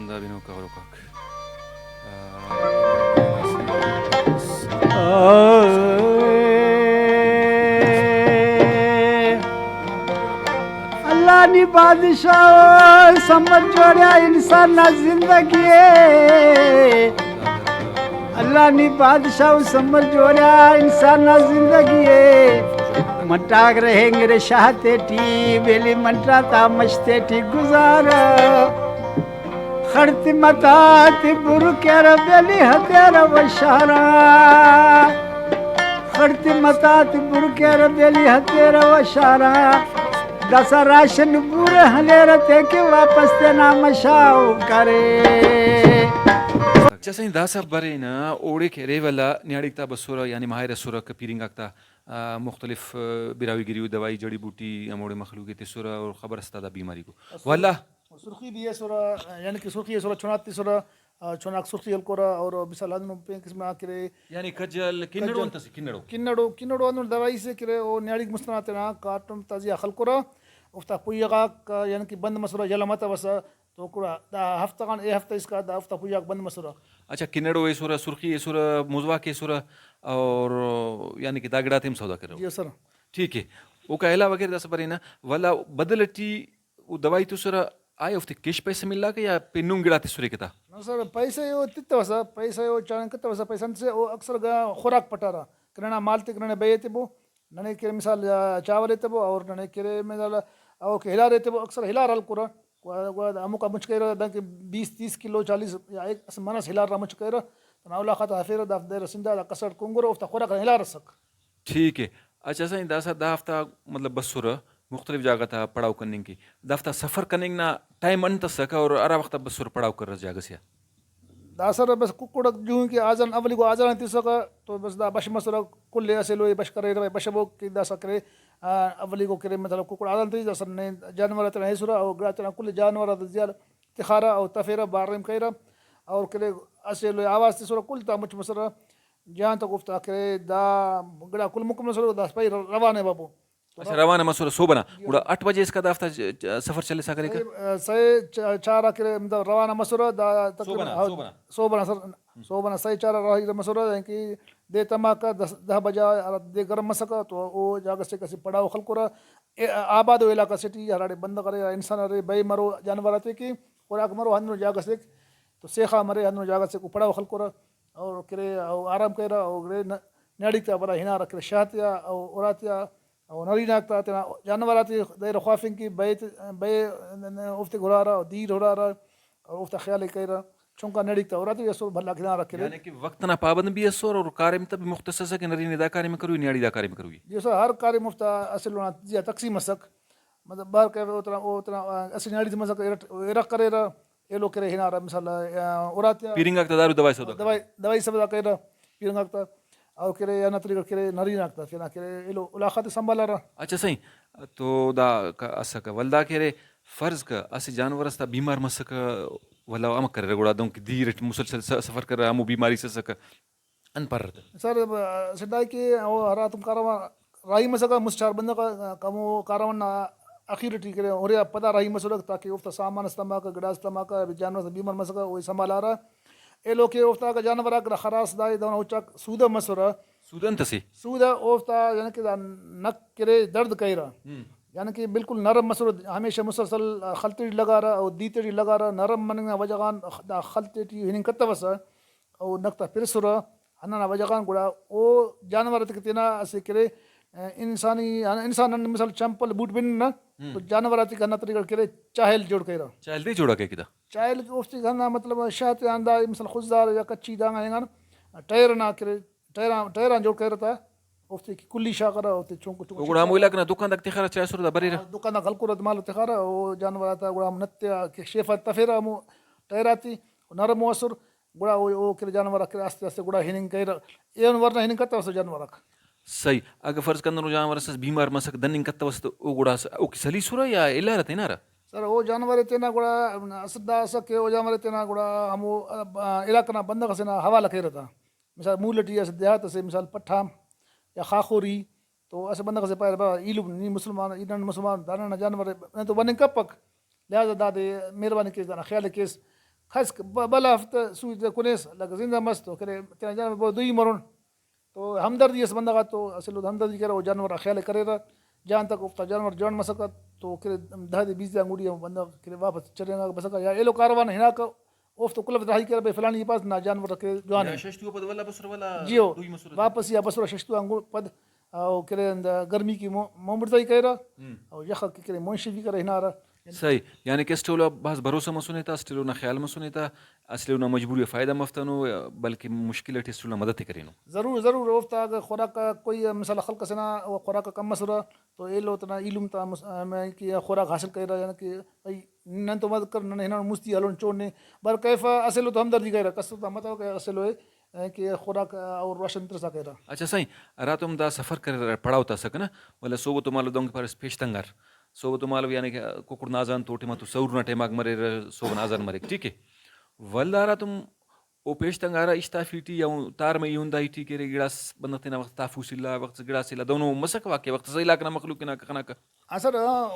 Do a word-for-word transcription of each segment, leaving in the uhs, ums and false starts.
دا بنوک آ ہروکاک۔ اللہ نی بادشاہ، سمجھ جوڑیا انسان نا زندگی اے۔ اللہ نی بادشاہ و سمر جوڑیا انسان نا زندگی اے۔ منٹاک رہینگرے شاہ تیٹی، بیلی منٹا تا مش تیٹی گزارہ۔ خڑتی متا تی بر کیرہ بیلی ہتیرہ و شارہ۔ خڑتی متا تی بر کیرہ بیلی ہتیرہ و شارہ۔ داسہ راشن بورہ ہلیرہ تیکہ واپس تینا مشاؤ کرے۔ اچھا سائیں، داسہ برینہ اوڑے کہ ارے ولا نیاڑیک تا بسرہ، یعنی ماہر اسرہ کہ پیرنگاک تا، آ، مختلف، آ، براہوئی گریو دوائی جڑی بوٹی ہموڑے مخلوق ئے تسرہ اور خبر اس تا دا بیماری کو۔ اسرہ۔ ولا۔ سرخی بھی اسرہ، یعنی کہ سرخی اسرہ، چنات تسرہ، آ، چناک سرخی ہلکرہ اور مثال ہندنو پین قسم نا کرے۔ یعنی کجل، کنڑو کجل۔ انت اسے، کنڑو۔ کنڑو، کنڑو ہندن دوائی سے کرے، او نیاڑیک مست ئنا تینا کاٹم تازیہ خلکرہ، اوفتا پویہ غاک، یعنی کہ بند مسرہ، یلہ متوسہ، تو گڑا دا ہفتہ غان، اے ہفتہ اسکا دا اوفتا پویہ غاک بند مسرہ۔ اچھا، کنڑو ایسرہ، سرخی ایسرہ، مزواک ایسرہ، اور یعنی کہ دا گڑاتے ہم سودا کریرہ۔ جی سر۔ ٹھیک ہے، اوکا علاوہ اگر داسہ برینہ، ولا بدل ٹی او دوائی تسرہ، آیا اوفتے کیش پیسہ ملاکہ یا پین ہم گڑا تسرے کہ تا؟ نہ سر، پیسہ او تتوسہ، پیسہ او چاننگ کتوسہ، پیسہ انت سے او اکثر گا خوراک پٹارہ کہ ننا مال تے کہ ننے بئے ایتبو، ننے کہ مثال، آ، چاول ایتبو اور ننے کہ مثال او کہ ہلار ایتبو، اکثر ہلار ہلکرہ، گڑا، گڑا ہموکا مچ کریرہ، دنکہ بیس تیس کلو، چالیس یا ایک اسہ منس ہلار نا مچ کریرہ، تینا اولاخاتا ہرفیرہ، دافتے دریرہ سندھا، دا کسر کنگرہ، اوفتا خوراک ہلار ئسک۔ ٹھیک ہے۔ اچھا سائیں، داسہ دا ہفتہ مطلب بسرہ مختلف جاگہ تا پڑاؤ کننگ کہ، دافتا سفر کننگ نا ٹائم انت اسکہ اور ہرا وخت آ بسرہ پڑاؤ کریرہ جاگہ سے آ؟ داسہ بس ککڑ جوہنگ کہ آذان، اولیکو آذان تسکہ تو بس دا بش مسرہ، کل ئے اسہ ایلو ئے بش کریرہ، بشبو کہ داسہ کرے، آ، اولیکو کرے مطلب ککڑ آذان تس، داسہ نے جانور تینا ایسرہ، او گڑا تینا کل جانور آتا زیہا تخارہ او تفیرہ، باریم کریرہ، اور کرے اسہ ایلو ئے آواز تسرہ، کل تا مچ مسرہ، جہان تک اوفتا کرے، دا گڑا کل مکمل مسرہ، دا پائے روانہ بابو۔ اچھا، روانہ مسرہ صبح نا۔ جی۔ گڑا ہٹ بجے اسکا دافتا ج-، ج-، سفر چلیسا کریکہ؟ سئے، سئے چ-، چار آ کرے، مطلب روانہ مسرہ، دا تقریباً صبح نا، ہاں، صبح نا۔ صبح نا سر، صبح نا سئے چار آ راہی مسرہ، یعنی کہ دے تماکہ دس، دہ بجہ ہرا دے گرم مسکہ تو او جاگہ سے اسہ پڑاؤ خلکرہ۔ اے آبادو علاقہ سے ٹی ہراڑے بندغ ارے، انسان ارے، بئے مرو جانور آتے کہ خوراک مرو ہندنو جاگہ سے تو سیخا مرے، ہندنو جاگہ سے او پڑاؤ خلکرہ اور کرے او آرام کریرہ اور گڑا ن-، نیاڑیک تا ولدا ہنارہ کرے شارتیا او اراتیا۔ او نرینہ غاک تا تینا جانور آتے دائرہ خوافنگ کہ بئے تے، بئے اوفتے ہرارہ، دیر ہرارہ، اور اوفتا خیال ءِ کریرہ۔ چنکا نیاڑیک تا اراتے بھی اسر، بھلا گدان رکھرہ۔ یعنی کہ وخت ئنا پابند بھی اسر اور کاریم تا بھی مختص ئسک کہ نرینہ دا کاریم ءِ کروئی، نیاڑی دا کاریم ءِ کروئی۔ جی سر، ہر کاریم اوفتا اسہ ایلو نا زیہا تقسیم ئسک۔ مطلب بہر کریرہ او تینا، او تینا اسہ نیاڑی تے مسکہ ارٹ، ارغ کریرہ، ایلو کرے ہنارہ مثال، آ، اراتے آ۔ پیرنگ آک تا دارو دوائی سودا دوائی، کرے۔ دوائی سودا کریرہ پیرنگ آک تا۔ او کرے یا نہ طریقہ کرے نرینہ آک تا تینا کرے ایلو الاخاتے سنبھالارہ۔ اچھا سائیں، تو دا ک-، اسکہ ولدا کہ ارے فرض کہ اسہ جانور اس تا بیمار مسکہ، ولدا او امر کریرہ گڑا دہنکہ دیر اٹ مسلسل س-، سفر کریرہ، ہمو بیماری اس اسکہ، انت پارہ تہ؟ سر، اسٹ دا کہ او ہراتم کاروان راہی مسکہ، مسہ چار بندغ، کمو کاروان نا اخیر ٹی کرے، ہُرے آ پدا راہی مسرہ تاکہ اوفتا سامان اس تماکہ، گڑاس تماکہ، جانور اس بیمار مسکہ، او سنبھالارہ۔ ایلو کہ اوفتا اگہ جانور آک گڑا خراس دا دہنا اُچاک سودہ مسرہ۔ سودہ انت ئسے؟ سودہ اوفتا یعنی کہ دا نک کرے درد کریرہ۔ ہم۔ یعنی کہ بالکل نرم مسرہ، ہمیشہ مسلسل خل تیٹی لگارہ او دیر تیٹی لگارہ، نرم مننگ نا وجہ غان دا خل تیٹی ہننگ کتوسہ۔ او نک تا پرسرہ، ہندانا وجہ غان گڑا او جانور تے کہ تینا اسہ کرے، انسانی، انسان نن مثال چمپل بوٹ بننگ نا، ہم۔ تو جانور آتے کہ ہندا طریقہ کرے چاہل جوڑ کریرہ۔ چاہل دے جوڑا کیک دا؟ چاہل اوفتے کہ ہندا مطلب شاہ تے آن دا مثال خضدار یا کچی دانگ آن اینگان ٹائر ئنا کرے، ٹائر آن، ٹائر آن جوڑ کریرہ تا، اوفتے کہ کلی شاغرہ، اوفتے چنکو چنکو او گڑا ہمو علاقہ نا دکان داک تخارہ چائسرہ دا بریرہ؟ ہاں، دکان داک ہلکرہ مالو تخارہ، او جانور آتا گڑا ہم نت آ کہ شیف آ تفیرہ ہمو ٹائر آتے، نرم و اسر۔ گڑا او، او کرے جانور آک کرے آستے آستے گڑا ہننگ کریرہ، ایہن ورنا ہننگ کتوسہ جانور آک۔ صحیح۔ اگہ فرض کر ہندنو جانور اس بیمار مسک، دننگ کتوسہ تو او گڑا س-، اوکہ سلیسرہ یا الارہ تینارہ؟ سر، او جانور ئے تینا گڑا اسٹ دا اسک کہ او جانور ئے تینا گڑا ہمو، آ، علاقہ نا بندغ ئسے نا حوالہ کیرہ تا۔ مثال مولہ ٹی اسہ دیہات ئسے، مثال پٹھام یا خاخوری، تو اسہ بندغ ئسے پارے، "بابا، ایلم نی مسلمان، ای نن مسلمان، دا ننا جانور ءِ، نن تو بننگ کپک، لہٰذا دادے مہربانی کیس، دانا خیال ءِ کیس۔" کس ب-، بھلا ہفتہ سوئی تے کنیس، لگہ زندہ مس تو کنے تینا جان بہ دوئی مرون۔ تو ہمدردی اس بندغ آتو، اسل او ہمدردی کریرہ، او جانور آ خیال ءِ کریرہ، جان تک اوفتا جانور جوان مسکہ، تو کنے دہ دے بیست دے آن گڈی ہم بندغ کنے واپس چرینگاکہ بسکہ، یا ایلو کاروان ہناکہ اوفتو کل آ راہی کریرہ، بھئی فلانی ءِ پاس نا جانور کہ جوان ءِ۔ یا شش تو پد ولا بسر ولا جی او، دوئی مسر تہ۔ واپس یا بسر شش تو آن گڈ پد او کنے ہندا گرمی کہ مو-، مومڑتائی کریرہ، ہم۔ او یخ کہ کنے مون شیفی کریرہ ہنارہ۔ صحیح، یعنی کہ اسٹ ایلو آ بھاز بھروسہ مسنے تا، اسٹ ایلو نا خیال مسنے تا، اسٹ ایلو نا مجبوری آ فائدہ مفتنو، بلکہ مشکل ٹی اسٹ ایلو نا مدد ءِ کرینو۔ ضرور، ضرور، اوفتا اگہ خوراک آ کوئی مثال خلق ئسے نا، او خوراک آ کم مسرہ تو ایلو تینا ایلم تا مس-، ہمے کہ خوراک حاصل کریرہ، یعنی کہ بھئی نن تو مدد کر، نن ہنانو مستی ہلون چون نے، بر کیف اسہ ایلو تو ہمدردی کریرہ، کس اوتا متوکہ اسہ ایلو ءِ کہ خوراک اور راشن ترسا کریرہ۔ اچھا سائیں، ہراتم دا سفر کریرہ، پڑاؤ تا اسکہ نا، ولدا صحب تو مالو دہنکہ پاریس پیشتنگار، صحب تو مالو یعنی کہ ککڑ نا اذان تو ٹائما تو سحور نا ٹائماک مریرہ، صحب نا اذان مریک، ٹھیک ہے۔ ولدا ہراتم او پیشتنگارہ اشتافی ٹی یا تارمئی ہنداہی ٹی کہ ارے گڑاس بندغ تینا وخت تافوس الا، وخت گڑاس الا، دہنو مسکہ واقعہ وخت اس علاقہ نا مخلوق ہناکہ خناکہ۔ اسٹ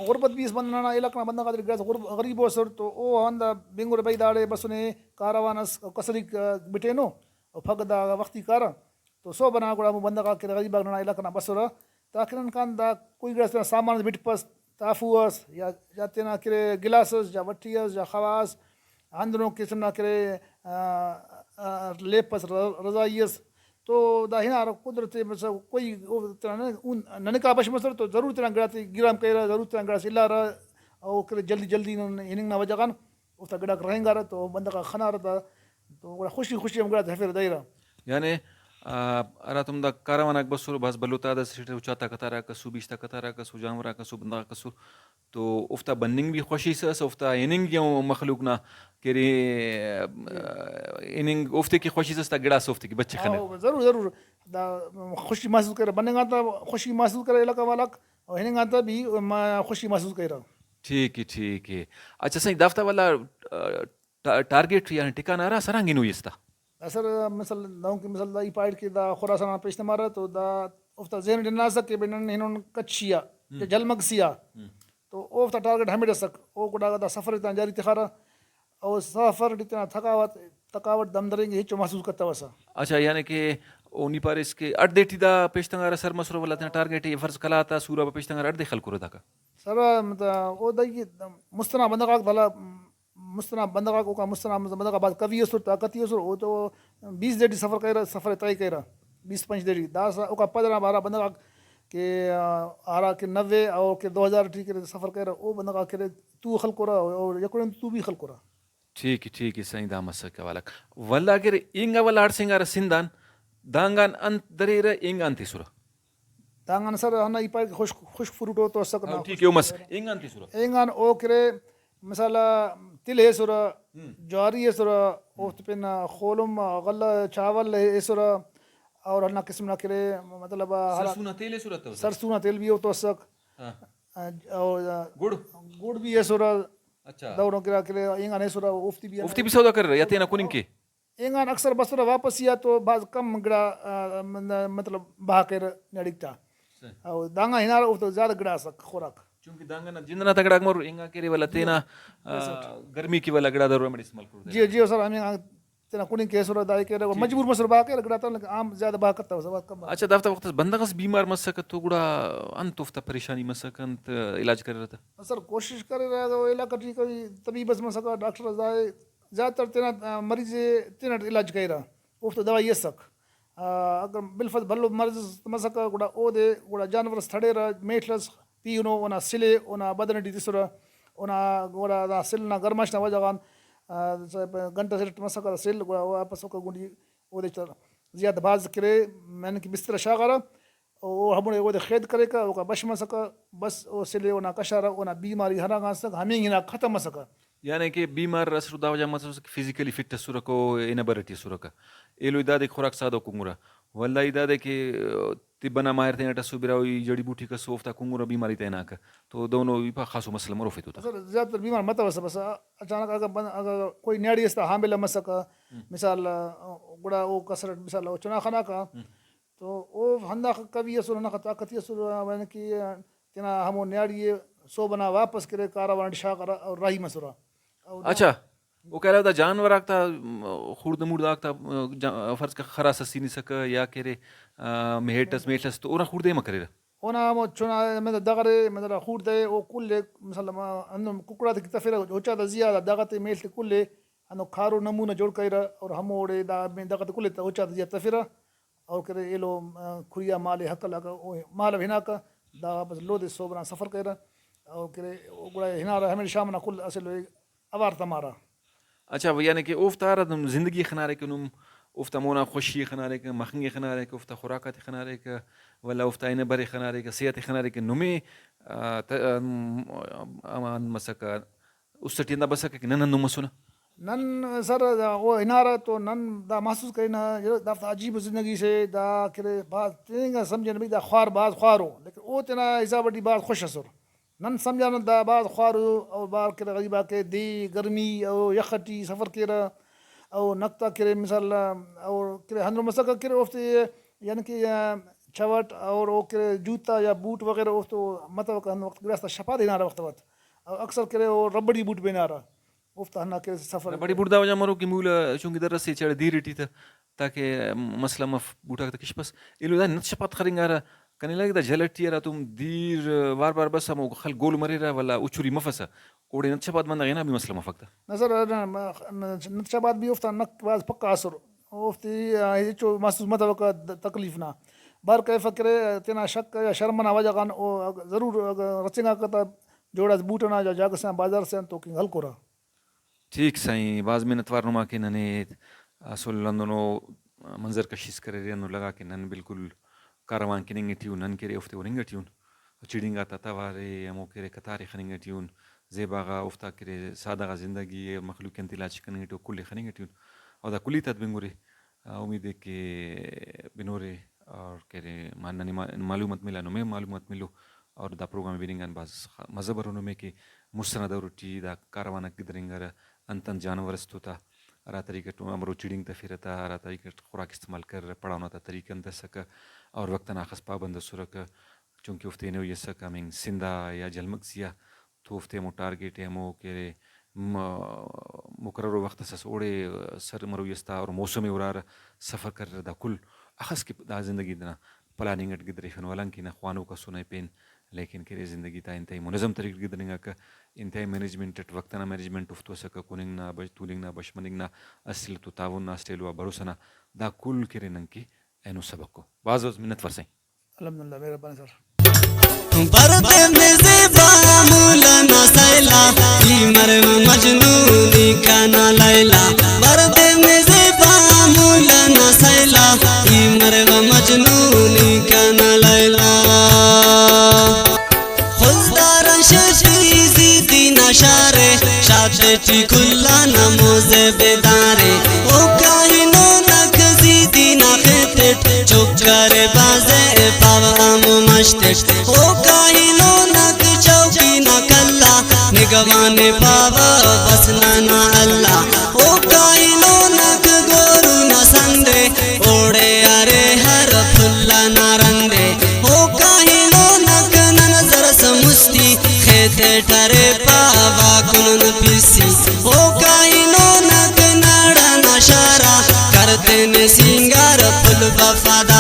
غربت بھی اس بندغ نا، علاقہ نا بندغ آتیٹی گڑاس غرب-، غریب اسر تو او ہندا بنگرہ بھئی داڑے بسنے کاروان اس کسریک بٹینو، او پھگہ دا وختی کارہ تو صحب ئنا گڑا ہمو بندغ آک کہ غریب آک ننا علاقہ نا بسرہ، تاکہ نن کان دا کوئی گڑاس تینا سامان ئس بٹپس، تافو ئس یا، یا تینا کہ ارے گلاس ئس یا وٹی ئس یا خوا ئس، ہندنو قسم نا کہ ارے، آ، آ، لیپ ئس، ر-، رضائی ئس، تو دا ہنارہ قدرت ئے بس کوئی او تینا نن-، اون ننکا بش مسر تو ضرور تینا گڑاتے گیرام کریرہ، ضرور تینا گڑاس الارہ، او کہ ارے جلدی جلدی نن ہننگ نا وجہ غان اوفتا گڑاک رہینگارہ تو بندغ آک خنارہ تا، تو گڑا خوشی خوشی ہم گڑاتے ہرفیرہ دریرہ۔ یعنی، آ، ہراتم دا کاروان آک بسر، بھاز بھلو تعداد اسیٹی، او چاتا قطار آک اسو، بیشتا قطار آک اسو، جانور آک اسو، بندغ آک اسر، تو اوفتا بننگ بھی خوشی سے ئس، اوفتا ہننگ بھی ہم مخلوق نا کہ ارے، آ، ہننگ اوفتے کہ خوشی سے ئس، تا گڑاس اوفتے کہ بچے خنر۔ ہاں، ضرور، ضرور۔ دا خوشی محسوس کریرہ، بننگ آن تا خوشی محسوس کریرہ علاقہ والاک، اور ہننگ آن تا بھی ما خوشی محسوس کریرہ۔ ٹھیک ءِ، ٹھیک ءِ۔ اچھا سائیں، دافتا ولا، آ، ٹا-، ٹارگٹ یعنی ٹھکانہ ہرا سرانگ ہنوئی اس تا؟ اسٹ مثال دہنکہ مثال دا ای پاریٹ کہ دا خراسان آن پیش تمارہ تو دا اوفتا ذہن ٹی ہندا اسک کہ بھئی نن ہنون کچھی آ یا جھل مگسی آ، تو اوفتا ٹارگٹ ہمیڑ اسک۔ او گڑا دا سفر ئے تینا جاری تخارہ، او سفر ٹی تینا تھکاوت، تھکاوٹ دم درینگ ئے ہچو محسوس کتوسہ۔ اچھا، یعنی کہ او نی پاریس کہ اڈ دے ٹی دا پیش تنگارہ سر مسرہ، ولا تینا ٹارگٹ ئے فرض قلات آ سوراب آ پیش تنگارہ اڈ دے خلکرہ داکا؟ سر، مطلب، او دائی کہ مست ئنا بندغ آک بھلا، مست ئنا بندغ آک، اوکان مست ئنا بندغ آک بھاز قوی اسر، طاقتی اسر، او تو بیست دے ٹی سفر کریرہ، سفر ئے طے کریرہ، بیست پنچ دے ٹی۔ داسہ اوکان پد ئنا ہرا بندغ آک کہ، آ، ہرا کہ نوے اور کہ دو ہزار ٹی کہ سفر کریرہ، او بندغ آک کہ تو خلکرہ، او یکوڑے تو بھی خلکرہ۔ ٹھیک ءِ، ٹھیک ءِ، سائیں، دا مسکہ حوالک۔ ولدا اگر اینگا ولدا ہڑسینگارہ سندھ آن، دانگان انت دریرہ، اینگا انت ایسرہ؟ دانگان سر ہندا ای پائے کہ خشک، خشک فروٹ او تو اسک نا، ہاں، ٹھیک ءِ، او مس، اینگا انت ایسرہ؟ اینگان او کہ ارے مثال تل ایسرہ، ہم۔ جواری ایسرہ، اوفتے پین خولم، غلہ، چاول ایسرہ، اور ہندا قسم نا کہ ارے مطلب ہرا سرسون نا تیل ایسرہ تو؟ سرسون نا تیل بھی او تو اسک۔ ہاں۔ اور گڑ؟ گڑ بھی ایسرہ۔ اچھا۔ دہنو گڑا کہ ارے اینگان ایسرہ، اوفتے بھی اوفتے بھی سودا کریرہ یا تینا کننگ کے؟ اینگان اکثر بسرہ واپسی آ تو بھاز کم گڑا، آ، من-، مطلب بہا کیرہ نیاڑیک تا۔ صحیح۔ او دانگان ہنارہ اوفتا زیادہ گڑا اسک خوراک۔ چونکہ دانگان نا جند ئنا تا گڑاک مرور، اینگان کہ ارے ولا تینا، آ، گرمی کہ ولا گڑا ضرور ہمیڑے استعمال کرور۔ جی، جی، سر، ہمینگان تینا کننگ کہ ایسرہ دا کہ ارے، صحیح۔ مجبور مسر بہا کیرہ گڑا تا، لیکن عام زیادہ بہا کتوسہ، بہت کم بہا۔ اچھا، دافتا وخت اس بندغ اس بیمار مسکہ تو گڑا انت اوفتا پریشانی مسکہ، انت علاج کریرہ تہ؟ سر، کوشش کریرہ، اگہ او علاقہ ٹی کوئی طبیب اس مسکہ، ڈاکٹر اس دا زیادہ تر تینا، آ، مریض ئے تینٹ علاج کریرہ، اوفتا دوائی ئسک۔ آ، اگر بالفرض بھلو مریض اس مسکہ، گڑا اودے گڑا جانور اس تھڑیرہ، میڷ اس پیہنو، اونا سل ئے اونا بدن ٹی تسرہ، اونا گڑا دا سل نا گرماش نا وجہ غان، آ، گھنٹہ سے ٹی مسکہ دا سل، گڑا واپس اوکا گونڈی اودے چا-، زیات بھاز کرے، یعنی کہ بسترہ شاغارہ، او ہموڑے اودے خید کریکہ، اوکا بش مسکہ، بس او سلے اونا کشارہ، اونا بیماری ہرانگ اسک، ہمینگ ہنا ختم مسکہ۔ یعنی کہ بیمار اسٹ دا وجہ مسس کہ فزیکلی فٹ اسرکہ، او ہنبرہ ٹی اسرکہ۔ ایلو ای دادے کہ خوراک سادو کنگرہ۔ ولدا ای دادے کہ طب ئنا ماہر تینٹ اسو، براہوئی جڑی بوٹیک اسو، اوفتا کنگرہ بیماری تا ہناکہ۔ تو دہنو ای پا خاصو مسئلہ مروفے تو تا۔ سر، زیادہ تر بیمار متوسہ، بس اچانک اگہ بن-، اگہ کوئی نیاڑی اس تا حاملہ مسکہ، ہم۔ مثال، گڑا او کسر اٹ مثال او چنا خناکہ، ہم۔ تو او ہنداخہ قوی اسر، ہنداخہ طاقتی اسر، یعنی کہ تینا ہمو نیاڑی ئے سہب ئنا واپس کرے، کاروان ٹی شاغارہ اور راہی مسرہ۔ اور اچھا۔ اوکا علاوہ دا جانور آک تا، م، خوڑدہ موڑدہ آک تا، م، جا-، فرض کہ خراس اس سینسکہ یا کہ ارے، آ، میٹ اس، میڷ اس تو اونا خوڑدہ ئے امر کریرہ؟ اونا ہمو چنا، مطلب دغرے، مطلب خوڑدہ ئے، او کل ئے، مثلاً ہندن ککڑاتے کہ تفرہ، اُچاتا زیہا دا دغتے میڷ تے کل ئے ہندن کارو نمونہ جوڑ کریرہ اور ہموڑے دا دغتے کل ئے اُچاتا زیہا تفرہ۔ اور کنے ایلو، آ، کھریا مال ئے ہکل آکا، او مال و ہناکہ دا بس لودے سہب ئنا سفر کریرہ۔ اور کنے او گڑا ہنارہ ہمیڑے شام ئنا کل اسہ ایلو ئے اوار تمارہ۔ اچھا، یعنی کہ اوفتا ہراتم زندگی ئے خناریکہ نم، اوفتا مونا خوشی ئے خناریکہ، مخنگ ئے خناریکہ، اوفتا خوراک آتے خناریکہ، ولدا اوفتا ہن ءُ بر ئے خناریکہ، صحت ئے خناریکہ، نمے، آ، ت-، ام، امان مسکہ، است ٹی ہندا بسکہ کہ نن ہندن مسنہ؟ نن سر او ہنارہ تو نن دا محسوس کرینہ، دافتا عجیب زندگی سے، دا کہ ارے بھاز تینگان سمجھنہ بھئی دا خوار بھاز خوارو، لیکن او تینا حساب ٹی بھاز خوش ئسر۔ نن سمجھانہ دا بھاز خوارو، او بار کہ ارے غریب آک دے گرمی او یخ ٹی سفر کیرہ، او نقطہ کہ ارے مثال او کہ ارے ہندن مسکہ کہ ارے اوفتے یعنی کہ چوٹ اور او کہ ارے جوتا یا بوٹ وغیرہ اوفتو متوکہ ہندن وخت گڑاس تا شپاد ہنارہ وخت وت۔ او اکثر کہ ارے او ربڑی بوٹ بینارہ۔ اوفتا ہندا کہ سفر۔ بڑے بڑدا وجہ مرو کہ مولہ چونکہ در ئسے چڑہ دیر ٹی تہ، تاکہ مسئلہ مف، بوٹاک تہ کشپس۔ ایلو دا نت شپات خرینگارہ، کنے لگک دا جھل ٹی ہراتم دیر وار وار بس ہمو خل گول مریرہ، ولدا اچری مفسہ، اوڑے نت شپات بندغ ہنا بھی مسئلہ مفک تہ۔ نہ سر، نہ، نہ، نت شپات بھی اوفتا نک بھاز پکا ئسر، اوفتے ہچو محسوس متوکہ تکلیف نا۔ بہر کیف کہ ارے تینا شک یا شرم ئنا وجہ غان او اگہ ضرور اگہ رچینگاکہ تہ جوڑاس بوٹ ئنا یا جاگہ سے آن بازار سے آن تو کنگ ہلکرہ۔ ٹھیک سائیں، بھاز منت وار نما کہ ننے اسل ہندنو منظر کشی اس کریرے، ہندن لگا کہ نن بالکل کاروان کننگ ٹی اُن، نن کہ ارے اوفتے ہُرنگ ٹی اُن، چڑینگ آتا توار ءِ، ہمو کہ ارے قطار ءِ خننگ ٹی اُن، زیبا غا اوفتا کہ ارے سادہ غا زندگی ءِ، مخلوق ءِ انت علاج کننگ ٹی او کل ءِ خننگ ٹی اُن۔ او دا کل ہیت آتے بنگرے، آ، امید ءِ کہ بنورے اور کہ ارے ما-، ننے ما-، معلومات ملا، نمے معلومات ملو۔ اور دا پروگرام ءِ بننگ آن بھاز خ-، مزہ برو نمے کہ مُست ئنا دور ٹی دا کاروان آک گدرینگارہ، انت انت جانور اس تو تا، ہرا طریقہ ٹی امرو چڑینگ تفیرہ تا، ہرا طریقہ ٹی خوراک استعمال کریرہ، پڑاؤ نا تا طریقہ انت اسکہ اور وقت ئنا اخس پابند اسرکہ، چونکہ اوفتے ہنوئی اسکہ ہمینگ سندھ آ یا جھل مگسی آ، تو اوفتے ہمو ٹارگٹ ءِ ہمو کہ ارے م-، مقررو وخت اس ئس اوڑے سر مروئی اس تا اور موسم ءِ ہُرارہ، سفر کریرہ، دا کل اخس کہ دا زندگی نا پلاننگ اٹ گدریفنو، حالانکہ نہ خوانوک اسو نئے پین، لیکن کہ ارے زندگی تا انتہائی منظم طریقہ اٹ گدرینگاکہ، انتہائی مینجمنٹ اٹ وقت ئنا مینجمنٹ اوفتو اسکہ، کننگ نا بش-، تولنگ نا، بشخندنگ نا، اسہ ایلو تو تعاون نا، اسٹ ایلو آ بھروسہ نا، دا کل کہ ارے ننکہ اینو سبق ءُ۔ بھاز بھاز منت وار سائیں۔ الحمدللہ، مہربانی سر۔ بردے میں زیبا مولانا سیلا، ای مرو مجنونی کنا لیلا۔ بردے میں زیبا مولانا سیلا، ای مرو مجنونی کنا لیلا۔ خضدار ششی زیدی نا شارے، شاتے ٹی کلا نا موزے بیدارے۔ او کاہنو نک زیدی نا خیتٹ، چکارے بازے پاو امو مشتٹ۔ او کاہنو نک چوکی نا کلا، نگوانے پاو بس ننا اللہ۔ او کاہنو نک گورو نا سندے، اوڑے ارے ہر پھل ئنا رندے۔ او کاہنو نک نن زرس مستی، خیتٹ ارے پاوا کنن پسی۔ او کاہنو نک ناڑا نا شارا، کرتینے سینگار پھل وفادار۔